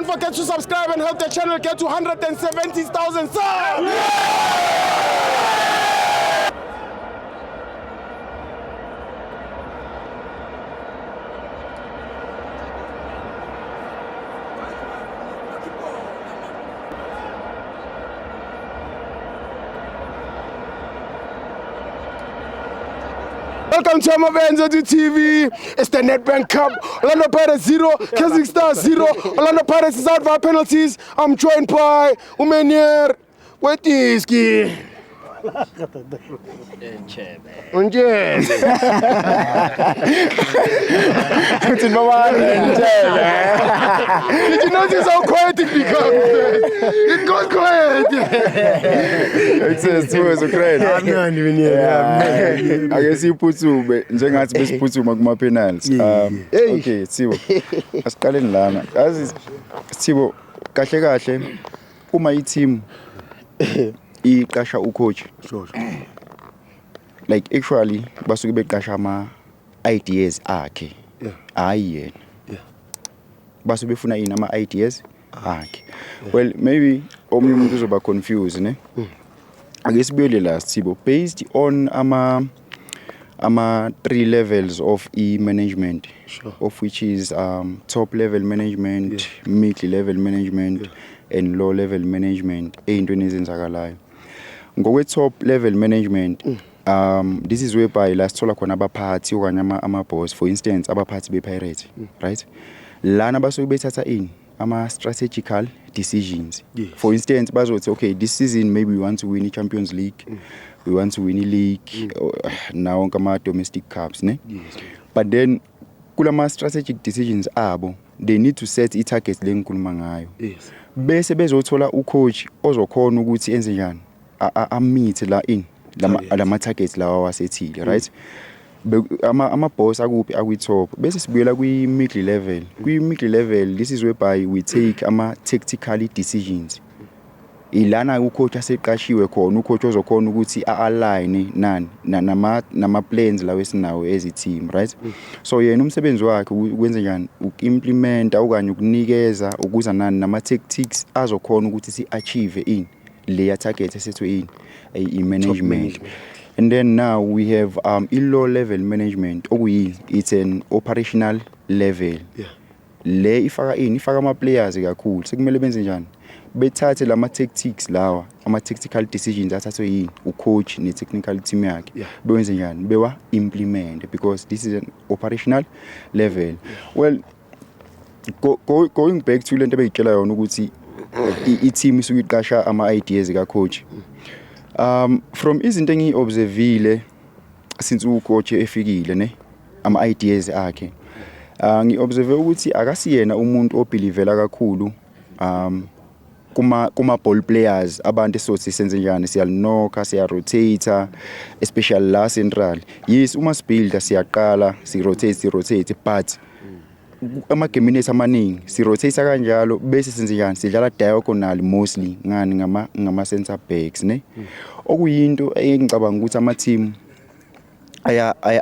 Don't forget to subscribe and help the channel get to 170,000 subs. Welcome to Amavenza to TV. It's the Nedbank Cup. Orlando Pirates 0, Casric Stars 0. Orlando Pirates is out via penalties. I'm joined by Umenier Wetiski. Unjebe. Uthi baba ngitshele. Did you notice how quiet it becomes? It got quiet. Uthe sithiwe Ukraine. Amnandi Menier. Ake siphuthume njengathi besiphuthuma kuma penalties. Okay, Sithibo. Asiqaleni lana. Yazi Sithibo kahle kahle uma i-team iqasha ucoach Sure. like actually basuke beqasha ama ideas akhe. Yeah. Hayi yena. Yeah. Basuke befuna ini ama ideas akhe. Well, maybe omunye umuntu uzoba confused ne. Ake sibuyele la Sithibo based on ama three levels of e-management Sure. of which is top level management, mid level management and low level management eyintweni ezenzakalayo. Ngokwe top level management, this is whereby la sithola khona abaphathi okanye ama boss, for instance abaphathi be-Pirates, right? Lana basuke bethatha ini ama strategical decisions. For instance bazothi, okay, this season maybe we want to win i-Champions League, we want to win i-league, nawo wonke ama domestic cups ne. But then kulama strategic decisions abo they need to set i-target le ngikhuluma ngayo. Bese bezothola ucoach ozokhona ukuthi enze njani ameet la in lama Target. lama targets lawa wasethile, right? Ama boss akuphi? Akwi top. Bese sibuyela kwi middle level. Kwi middle level, this is whereby we take ama tactical decisions. Ilana ucoach aseqashiwe khona, ucoach ozokhona ukuthi a-align nani nama plans lawo esinawo as a team, right? So yena umsebenzi wakhe ukwenza njani? Uku-implementa okanye ukunikeza ukuza nani nama tactics azokhona ukuthi si-achieve ini leya target esethwe ini i-management. Management. And then now we have i-low level management, okuyini? It's an operational level. Le ifaka ini? Ifaka ama players kakhulu. Sekumele benze njani? Bethathe lama tactics lawa, ama tactical decisions athathwe yini ucoach ne technical team yakhe, bewenze njani? Bewa implement, because this is an operational level. Well, going back to lento ebeyitshela yona ukuthi i-team isuke iqasha ama ideas ka coach, from izinto engiyi-observile since ucoach efikile ne ama ideas akhe, ngi-observe ukuthi akasiyena umuntu obelievela kakhulu kuma ball players. Abantu esothi senze njani? Siyalinokha, siya rotate, especially la central. Yes, uma sibuilda siyaqala si rotate, si rotate, but amagemini ethu amaningi si rotate kanjalo, bese senze njani? Sidlala diagonal mostly. Ngani? Ngama center backs ne, okuyinto engicabanga ukuthi ama team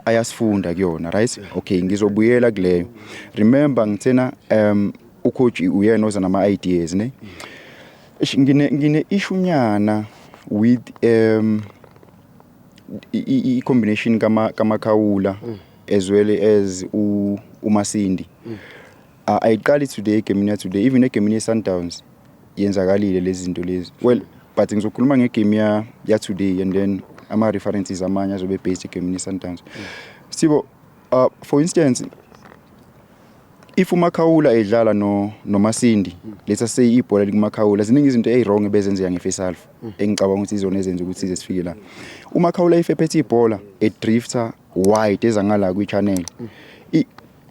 ayasifunda kuyona, right? Okay, ngizobuyela kuleyo. Remember ngithena ucoach uyena oza nama ideas ne. Eish, ngine issue nyana with i combination kama kaMakhawula as well as uMasindi. Ayiqali today egamini ya today, even egamini ye Sundowns yenzakalile lezi zinto lezi. Well, but ngizokhuluma ngegame ya today and then ama references amanye azobe based egamini ye Sundowns. Sibo, for instance, if uMakhawula edlala no noMasindi, let's say ibhola likuMakhawula, ziningi izinto eziwrong ebezenzeka nge-first half engicabanga ukuthi izona ezenza ukuthi size sifike la. UMakhawula if ephethe ibhola, edrifter wide eza ngala kwi-channel,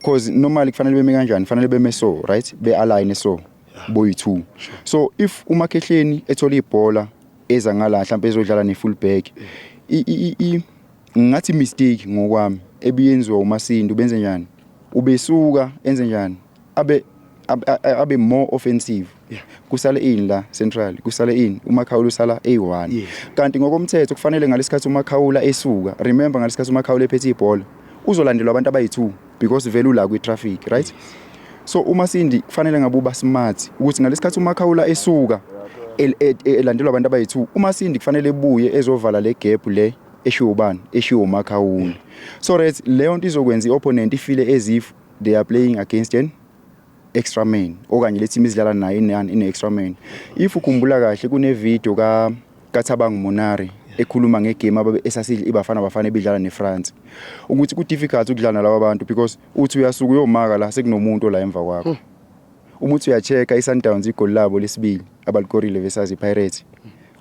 cause normally kufanele beme kanjani? Kufanele beme so, right? Be-align so boyi-two. So if uMakhehleni ethola ibhola eza ngala, mhlawumbe ezodlala ne-full back, ngathi mistake ngokwami ebiyenziwa uMasindi, ubenze njani? Ubesuka enze njani? Abe more offensive. Kusale ini la central? Kusale ini? UMakhawula usala A1. Kanti ngokomthetho kufanele ngalesikhathi uMakhawula esuka, remember, ngalesikhathi uMakhawula ephethe ibhola uzolandelwa abantu abayi2 because vele ula kwi traffic, right? So uMasindi kufanele ngabe uba smart ukuthi ngalesikhathi uMakhawula esuka elandelwa abantu abayi-2, uMasindi kufanele ebuye ezovala le gap le eshiwo ubani, eshiwo uMakhawula. So right, leyo nto izokwenza i-opponent ifeel as if they are playing against an extra man, okanye le team izidlala nayo inani ine-extra man. If ukhumbula kahle, kune-video kaThabang Monare ekhuluma ngegame ababe esasidla iBafana Bafana ebidlala neFrance, ukuthi ku-difficult ukudlala nalaba bantu because uthi uyasuka uyomaka la, sekunomuntu la emva kwakho. Uma uthi uya-check-a i-Sundowns, igoli labo lesibili abalikorile versus i-Pirates,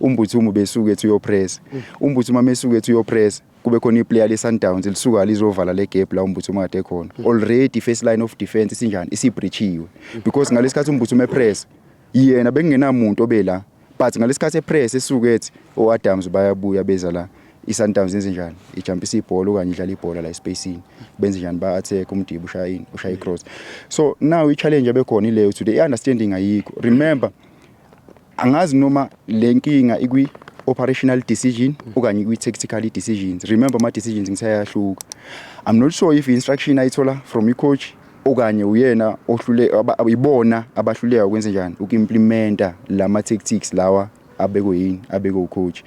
uMbuthuma besuke ethi uyopress. UMbuthuma mesuke ethi uyopress, kube khona iplayer le-Sundowns lisuka lizovala le gap la uMbuthuma kade khona already. First line of defense isinjani? Isibreachiwe, because ngalesikhathi uMbuthuma epress yena bekungenamuntu obela, but ngalesikhathi epress esuke ethi o-Adams bayabuya beza la, i-Sundowns yenze njani? Ijumpisa ibhola okanye idlala ibhola la espacini. Benze njani? Ba-attack, uMdiba ushaya ini? Ushaya i-cross. So now i-challenge ebekhona ileyo today, i-understanding ayikho. Remember, angazi noma le nkinga ikwi operational decision okanye ikwi tactical decisions. Remember, ama decisions ngisayahluka. I'm not sure if instruction ayithola from i-coach okanye uyena ohlule ibona abahluleka ukwenza njani, ukuimplementa lama tactics lawa abekwe yini, abekwe ucoach.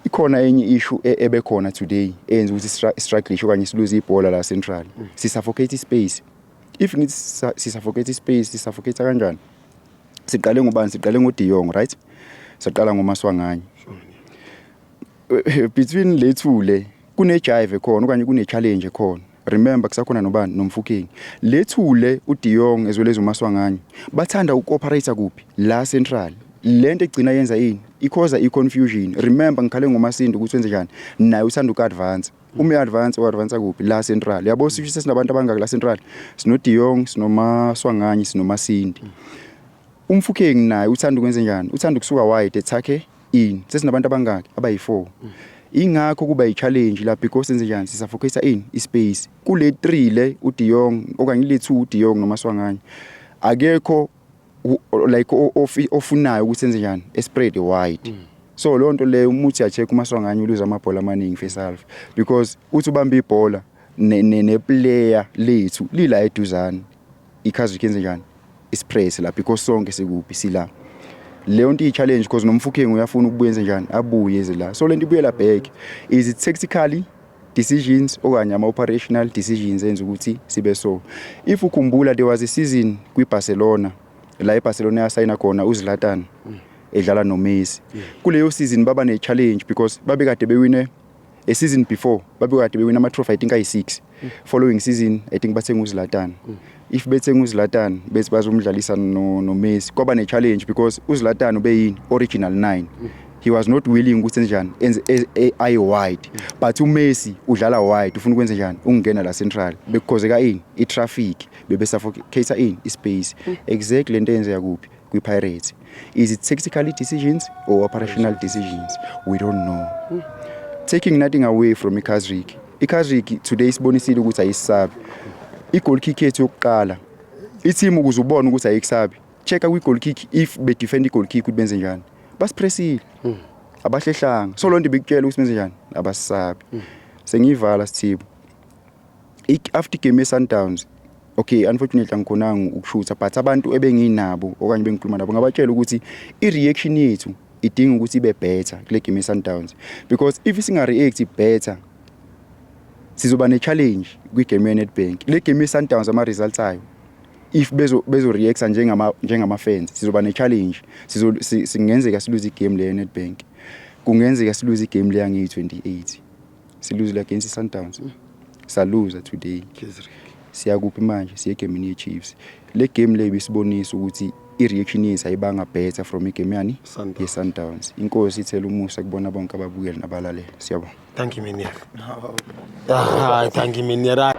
Ikhona enye issue ebekhona today eyenza ukuthi struggle okanye siluze ibhola la central: sisuffocate space. If ngithi sisuffocate space, sisuffocate kanjani? Siqale ngobani? Siqale ngoDe Jong, right? Saqala ngoMaswanganyi. Between le two le kune jive khona okanye kune challenge khona. Remember, kusakhona nobani? NoMofokeng. Le two le, uDe Jong as well as uMaswanganyi, bathanda uku-operate kuphi? La central. Lento egcina yenza ini? Icausa i-confusion. Remember, ngikhale ngoMasindi ukuthi wenze njani, naye uthanda uku-advance. Uma i-advance, u-advance kuphi? La central, yabo. Sisho sesinabantu abangaki la central? SinoDe Jong, sinoMaswanganyi, sinoMasindi. UMofokeng naye uthanda ukwenza njani? Uthanda ukusuka wide ethakhe in. Sesinabantu abangaki? Abayi-4. Ingakho kuba i-challenge la, because senze njani? Sisuffocate in ispace kule 3 le, uDe Jong okanye ile 2, uDe Jong noMaswanganyi. Akekho like ofunayo ukuthi senze njani, spread wide. So leyo nto leyo, uma uthi uya-check, uMaswanganyi uluza amabhola amaningi first half, because uthi ubamba ibhola ne-player lethu lila eduzane, iCasric yenze njani? Isipress la, because sonke sikuphi? Sila. Leyo nto iyi-challenge because noMofokeng uyafuna ukubuya, enze njani? Abuye eze la. So lento ibuyela back: is it tactically decisions okanye ama-operational decisions enza ukuthi sibe so? If ukhumbula, there was a season kwi-Barcelona la iBarcelona yasayina khona uZlatan edlala noMessi. Kuleyo season baba ne-challenge because babekade bewine a season before, babekade bewina ama-trophy, I think ayi-6. Following season, I think bathenga uZlatan. If bethenga uZlatan bethi bazomdlalisa no Messi, kwaba ne-challenge because uZlatan ubeyini? Original 9. He was not willing ukuthi enjani, enze aye wide, but uMessi udlala wide, ufuna ukwenza njani? Ungena la central. Bekukhozeka ini? I-traffic. Bebesuffocate ini? I-space. Exactly lento eyenzeka kuphi? Kwi-Pirates. Is it tactical decisions or operational decisions? We don't know. Taking nothing away from iCasric, iCasric today isibonisile ukuthi ayisabi. I-goal kick yethu yokuqala, i-team, ukuze ubone ukuthi ayikusabi, checka kwi-goal kick, if bedefend i-goal kick ukuthi benze njani. Basipressile, abahlehlanga. So lonto ibikutshela ukuthi benze njani? Abasisabi. Sengiyivala, Sithibo. After game ye-Sundowns, okay, unfortunately angikhonanga ukushutha, but abantu ebenginabo okanye bengikhuluma nabo ngabatshela ukuthi i-reaction yethu idinga ukuthi ibe better kule game ye-Sundowns, because if singa-react better sizoba ne-challenge kwigame ye-Nedbank. Le game ye-Sundowns, ama-results ayo, if bezo reacta njengama fans, sizoba ne-challenge. Singenzeka siluze igame le ye-Nedbank, kungenzeka siluze igame le yangeyi-28. Siluzile against i-Sundowns, saluza today. Siyakuphi manje? Siye egameni ye-Chiefs. Le game le ibisibonisa ukuthi i-reaction yethu ayibanga better from igame yani? Sundowns. Ye-Sundowns. Inkosi ithela umusa kubona bonke ababukeli nabalaleli. Siyabonga. Thank you, Meneer. Ah, thank you, Meneer.